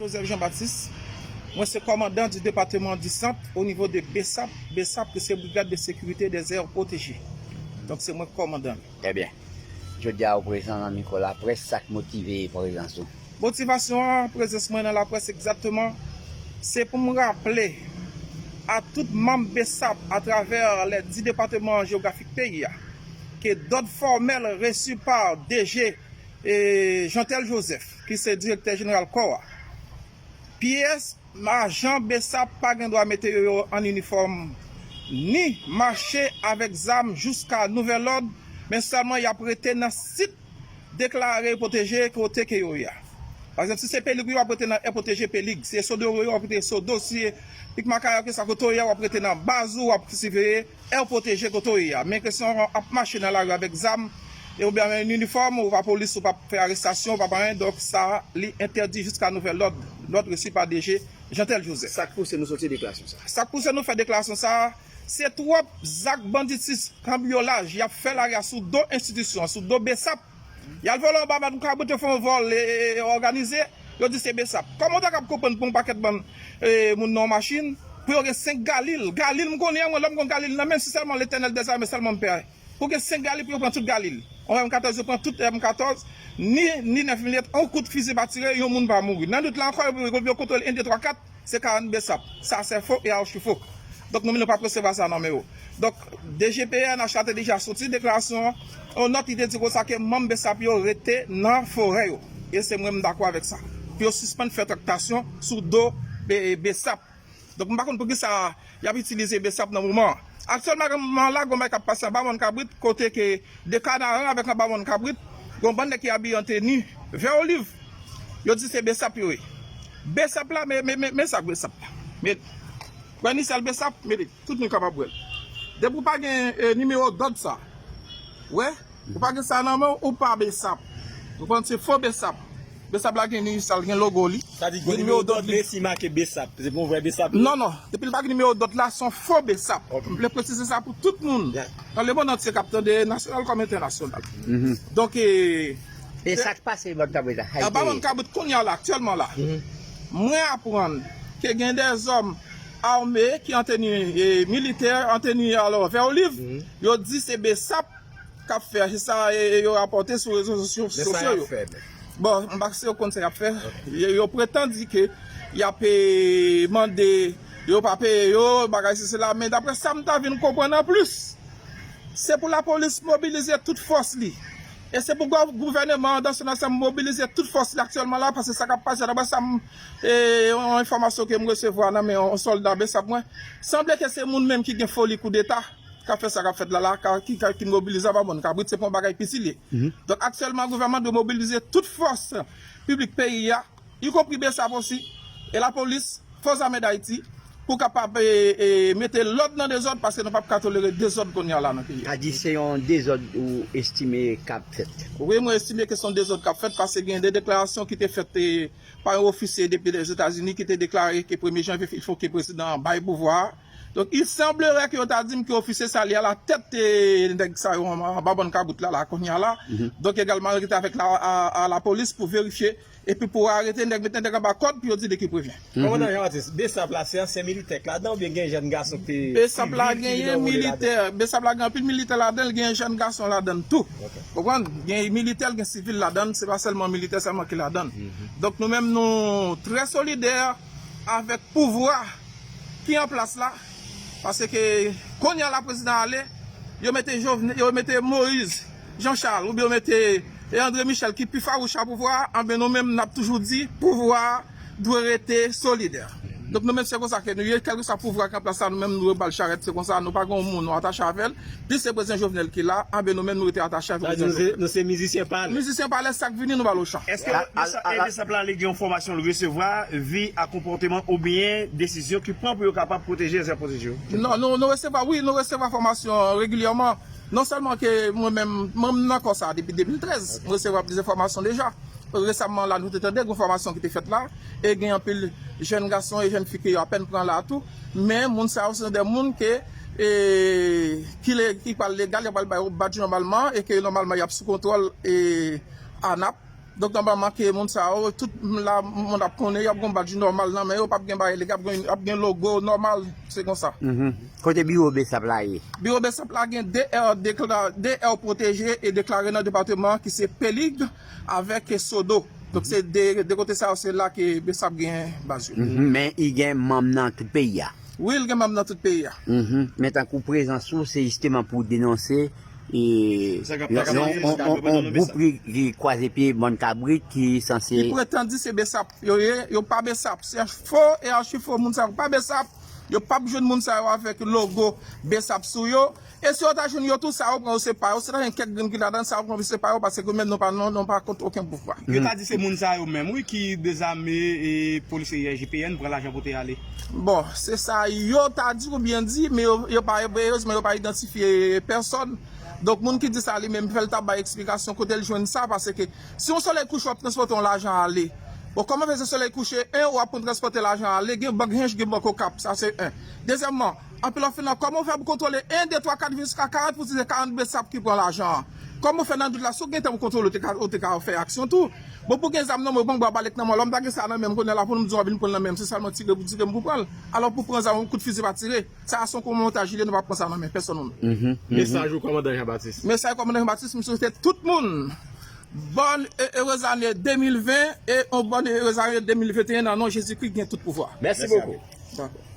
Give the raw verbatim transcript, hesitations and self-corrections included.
Joseph Jean Baptiste, mwen se kòmandan di depatman di Sant o nivo de BSAP, BSAP ki se Brigade de Sécurité des Aires Protégées. Donk se mwen kòmandan. Trè byen. Jodi a ou prezan nan mikwo laprès, sa k motive prezans ou? Motivasyon an, prezans mwen nan laprès egzakteman, se pou m raple a tout manm BSAP atravè lè dis depatman jewografik peyi a, ke dòd fòmèl resi pa DG e Jeantel Joseph, ki se direktè jeneral kò a. Pyès ajan BSAP pa gen dwa mete yo, yo an inifòm, ni mache avèk zam jiska nouvèl òd, men sèlman y ap rete nan sit deklare pwoteje kote ke yo ye a. Pa egzanp, si se Pelig, w ap rete nan aire protégée Pelig. Si se Sodo, w ap rete Sodo. Si se Pik Makaya, ke sa kote w ye a, w ap rete nan baz ou, w ap siveye aire protégée kote w ye a. Men kesyon ap mache nan lari avèk zam, e oubyen avèk inifòm, ou pa polis, ou pa fè arestasyon, ou pa anyen, donk sa, li entèdi jiska nouvèl òd, lòd resi pa DG Jeantel Joseph. Sa k pouse nou soti deklarasyon sa? Sa k pouse nou fè deklarasyon sa, se twòp zak banditis, kanbyolaj, y ap fè lari a sou do enstitisyon an, sou do BSAP. Y al vòlò anba bann kabrit, yo fè yon vòl, e, e, e, òganize, yo di se BSAP. Kòman w ta kab konprann pou yon pakèt bann, e, moun nan yon machin, pou yo gen senk galil? Galil, m konnen, mwen, lè m gen yon galil nan men m, si sèlman Letènèl dèzame sèlman m pè. Pou gen senk galil, pou yo pran tout galil. Yon M katòz, yo pran tout M katòz, ni, ni nèf milimèt, yon kout fizi pa tire, yon moun pa mouri. Nan nwit la ankò, yo, yo, yo kontwole en, de, twa, kat, se karant BSAP. Sa se fo e archi fo. Donk nou menm nou p ap resevwa sa nan men yo. Donk DG PNH la te deja soti deklarasyon an, yon nòt li te di konsa ke manm BSAP yo rete nan forè yo. E se mwen m dakò avèk sa. Pou yo sispann fè traktasyon sou do B-, BSAP. Donk m pa konn poukisa y ap itilize BSAP nan moman an. Aktyèlman la, gen yon bagay k ap pase anba Mòn Kabrit, kote ke de Kanaran avèk anba Mòn Kabrit, gen yon bann nèg ki abiye an teni vè oliv. Yo di se BSAP yo ye. BSAP la, men, men, men, men sa k BSAP la. Men, wè inisiyal BSAP, men tout moun kapab wè l. Depi w pa gen, e, nimewo dòd sa, wè, ou pa gen sa nan men w, ou pa BSAP. Ou konprann, se fo BSAP. BSAP la gen inisiyal, gen logo li. Sa di gen nimewo dòd li. Resi make BSAP. Se pa yon vrè BSAP. Non, non. Depi l pa gen nimewo dòd la, se yon fo BSAP. Ok. M vle presize sa pou tout moun nan lemonn antye k ap tande, nasyonal kòm entènasyonal. Donk, e, e sa k pase Mòn Kabrit la? Anba Mòn Kabrit kounye a la, aktyèlman la, mwen aprann ke gen dèzòm ame ki an teni, e, militè, an teni alò vè oliv, yo di se BSAP k ap fè, se sa, e, e, yo rapòte sou rezo sosyo, sosyo yo. Bon, m pa si yo konn sa y ap fè. Yo, yo pretann di ke y ap, e, mande yo pa peye yo, bagay se sela, men daprè sa m ta vin konprann anplis, se pou lapolis mobilize tout fòs li. E se pou gou-, gouvèneman an, dans son ansanm, mobilize tout fòs li aktyèlman la, paske sa k ap pase, daprè sa m, e, yon enfòmasyon ke m resevwa nan men yon sòlda BSAP mwen, sanble ke se moun menm ki gen foli koudeta k ap fè sa k ap fèt la, la, ka, ki, ka, ki mobilize anba Mòn Kabrit, se pa yon bagay piti li ye. Donk, aktyèlman, gouvènman dwe mobilize tout fòs piblik peyi a, ikonpri BSAP osi, e lapolis, Fòs Ame Dayiti, pou kapab, e, e, mete lòd nan dezòd, paske nou p ap ka tolere dezòd kounye a la nan peyi a. Sa di se yon dezòd ou estime k ap fèt? Wi, mwen estime ke se yon dezòd k ap fèt, paske gen de deklarasyon ki te fèt, e, pa yon ofisye depi Lèzetazini ki te deklare ke premye janvye, il faut que prezidan an bay pouvwa a. Donk, il semblerait que yo ta di m ke ofisye sa li alatèt, e, nèg sa yo anba Mòn Kabrit la, la, kounye a la. Donk, egalman, rete avèk la, a, a lapolis pou verifye, epi pou arete nèg, mete nèg anba kòd pou yo di de ki prevyen. Kòmandan Jean Baptiste, BSAP la, se ansyen militè k ladan oubyen gen jèn gason ki te swiv li, ki vin anwole ladan? BSAP la gen militè, BSAP la gen anpil militè ladan l, gen jèn gason ladan l tou. Ok. Konprann? Gen militè, gen sivil ladan l, se pa sèlman militè sèlman ki ladan l. Donk, nou menm, nou trè solidè avèk pouvwa ki an plas la, paske kounye a la prezidan ale, yo mete Jovenel, yo mete Moïse, Jean Charles, oubyen yo mete, e, André Michel ki pi fawouch a pouvwa a, anben nou menm n ap toujou di pouvwa a dwe rete solidè. Donk nou menm se konsa ke nou ye, kèlkeswa pouvwa ki an plas la, nou menm nou dwe ba l charèt, se konsa, nou pa gen yon moun nou atache avè l, plis se prezidan Jovenel ki la, anben nou menm nou rete atache avè prezidan Jovenel. Sa di nou se, nou se mizisyen palè. Mizisyen palè, sa k vini nou ba l ochan. Èske BSAP la li gen yon fòmasyon l resevwa, vi a konpòteman oubyen desizyon ki pran pou yo kapab pwoteje zè pwoteje yo? Non, nou, nou resevwa, wi, nou resevwa fòmasyon regilyèman. Non sèlman ke mwen menm, mwen menm nan kò sa a depi de mil trèz, mwen resevwa plizyè fòmasyon deja. Resaman la, nou te tande gen fòmasyon ki te fèt la, e gen anpil jèn gason e jèn fi ke yo apèn pran la tou. Men moun sa yo se de moun ke, e, ki le-, ki pral legal, yo pral ba yo badj nòmalman, e ke nòmalman y ap sou kontwòl, e, ANAP. Donk, nòmalman, ke moun sa yo, tout la, moun ap konnen, y ap gen yon badj nòmal nan men yo, p ap gen bagay ilegal, y ap gen, y ap gen logo nòmal, se konsa. Mhm. Kote biwo BSAP la ye? Biwo BSAP la gen de R dekla-, de R pwoteje e deklare nan depatman ki se Pelig avèk Sodo. Donk, se de, de kote sa yo, se la ke BSAP gen baz yo. Mhm. Men i gen manm nan tout peyi a. Wi, l gen manm nan tout peyi a. Mhm. Men tankou prezans ou, se jisteman pou denonse e Sa k ap yon, pase, yon, se yon, sa yon, k ap pase yon nan gwoup ki, ki kwaze pye bann kabrit ki sanse Ki pretann di se BSAP yo ye, yo pa BSAP. Se fo e achi fo, moun sa yo pa BSAP. Yo p ap jwenn moun sa yo avèk logo BSAP sou yo. E si yo ta jwenn yo tou, sa yo pran yo se pa yo. Si ta gen kèk grenn ki ladan, sa yo pran yo se pa yo, paske menm nou pa, nou, nou pa kont okenn pouvwa. Yo ta di se moun sa yo menm, wi, ki dezame e polisye I G P N, pran lajan pou te ale. Bon, se sa yo ta di oubyen di, men yo, yo pa, erezman, yo pa idantifye pèsòn. Donk, moun ki di sa li menm, fè l ta bay eksplikasyon kote l jwenn sa, paske si yon solèy kouche w ap transpòte yon lajan ale, bon, kòman fè se solèy kouche, en, w ap konn transpòte lajan ale, gen bank Hinge, gen bank Okap, sa se en. Dezyèmman, anpil lòt fè nan, kòman w fè pou kontwole en, de, twa, kat, jiska karant, pou di se karant BSAP ki pran lajan an? Kòman w fè nan dout la, si w gen tan pou kontwole, ou te ka, ou te ka fè aksyon tou. Bon, pou gen zam nan men w, bon, bwa balèt nan men w, lè m ta gen sa nan men m, kounye a la, pou m di w anvi pran l nan men m, se sèlman tire pou tire m pou pran l. Alò, pou pran zam, kout fizi pa tire. Sa a se yon kòmantaj li ye, nou pa pran sa nan men pèsòn moun. Mhm. Mesaj ou, kòmandan Jean Baptiste. Mesaj kòmandan Jean Baptiste, m swete tout moun bòn e erez ane de mil ven e yon bòn e erez ane de mil venteyen nan non Jezikri ki gen tout pouvwa. Mèsi bokou. Dakò.